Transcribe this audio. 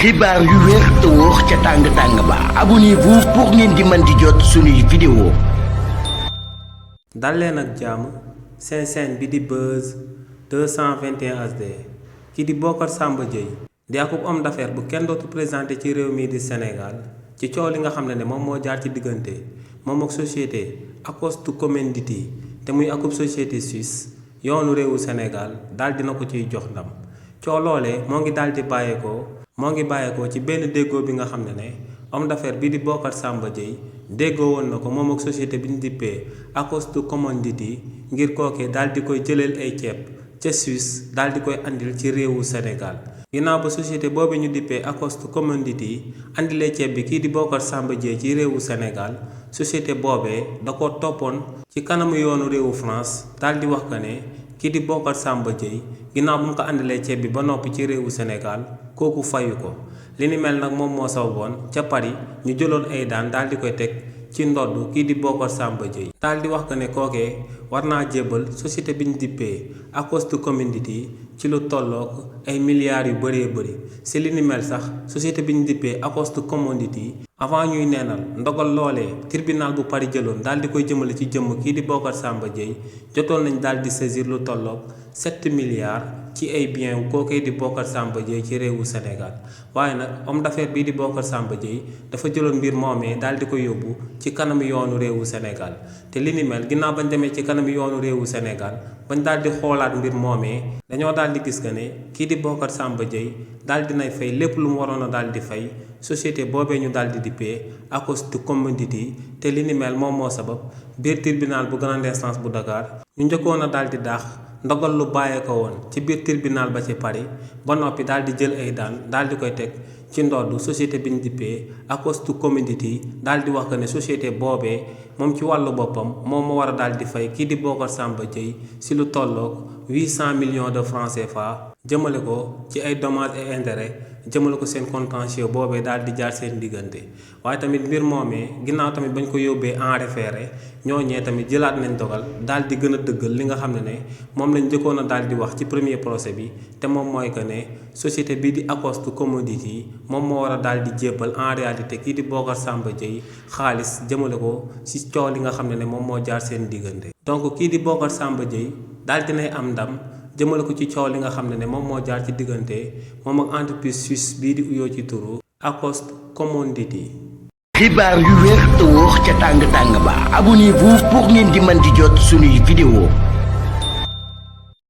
xibaar yu wér te wóor ca tàng ba abonnez-vous pour ngeen di mën di jot suñuy vidéo. dal leen ak jàmm seen chaîne bi di Buzz 221 HD ki di Bocar Samba Dièye di akub homme d'affaires bu kenn dootu présenté ci réew mi di Sénégal ci coow li nga xam ne moom moo jaar ci diggante moom ak société Acoste Commodity te muy akub société suisse yoonu réewu Sénégal daal dina ko ciy jox ndam coow loolee moo ngi bàyyeekoo ci benn déggoo bi nga xam ne homme d'affaires bi di Bocar Samba Dièye déggoo woon na ko moom ak société bi ñu dippee Acoste Commodity ngir kookee daal di koy jëleel ay ceeb ca Suisse daal di koy andil ci réewu Sénégal ginnaaw ba société boobu ñu dippee Acoste Commodity andilee ceeb bi kii di Bocar Samba Dièye ci réewu Sénégal société boobee da ko toppoon ci kanamu yoonu réewu France daal di wax que ne kii di Bocar Samba Dièye ginnaaw bu mu ko andilee ceeb bi ba noppi ci réewu Sénégal kooku fayu ko li ni mel nag moom moo sababoon ca Paris ñu jëloon ay daan daal di koy teg ci ndodd kii di Bocar Samba Dièye daal di wax que ne kookee war naa jébbal société bi ñu dippee Acoste Commodity ci lu tollook ay milliards yu bëree bëri si li ni mel sax société bi ñu dippee Acoste Commodity avant ñuy neenal ndogal loolee tribunal bu Paris jëloon daal di koy jëmale ci jëmm kii di Bocar Samba Dièye jotoon nañ daal di saisir lu tollook 7 milliards ci ay biens kookee di Bocar Samba Dièye ci réewu Sénégal waaye nag homme d'affaires bii di Bocar Samba Dièye dafa jëloon mbir moomee daal di ko yóbbu ci kanamu yoonu réewu Sénégal te li ni mel ginnaaw bañ demee ci kanamu yoonu réewu Sénégal bañ daal di xoolaat mbir moomee dañoo daal di gis que ne kii di Bocar Samba Dièye daal dinay fay lépp lu mu waroon a daal di fay société boobee ñu daal di dippee Acoste Commodity te li ni mel moom moo sabab biir tribunal bu grande instance bu Dakar ñu njëkkoon a daal di daax ndogal lu bàyyee ko woon ci biir tribunal ba ci Paris ba noppi daal di jël ay daan daal di koy teg ci ndodd société bi ñu dippee Acoste Commodity daal di wax que ne société boobee moom ci wàllu boppam moom moo war a daal di fay kii di Bocar Samba Dièye si lu tollook 800 millions de francs CFA jëmale ko ci ay dommages et intérêts jëmale ko seen contentieux boobee daal di jaar seen diggante waaye tamit mbir moomee ginnaaw tamit bañ ko yóbbee en référé ñooñee tamit jëlaat nañ dogal daal di gën a dëggal li nga xam ne moom lañ njëkkoon a daal di wax ci premier procès bi te moom mooy que ne société bii di Acoste Commodity moom moo war a daal di jébbal en réalité kii di Bocar Samba Dièye xaalis jëmale ko ci coow li nga xam ne moom moo jaar seen diggante donc kii di Bocar Samba Dièye daal dinay am ndam jëmale ko ci coow li nga xam ne moom moo jaar ci diggante moom ak entreprise suisse bii di uyoo ci turu Acoste Commodity. xibaar yu wér te wóor ca tàng ba abonnez-vous pour ngeen di mën di jot suñuy vidéo.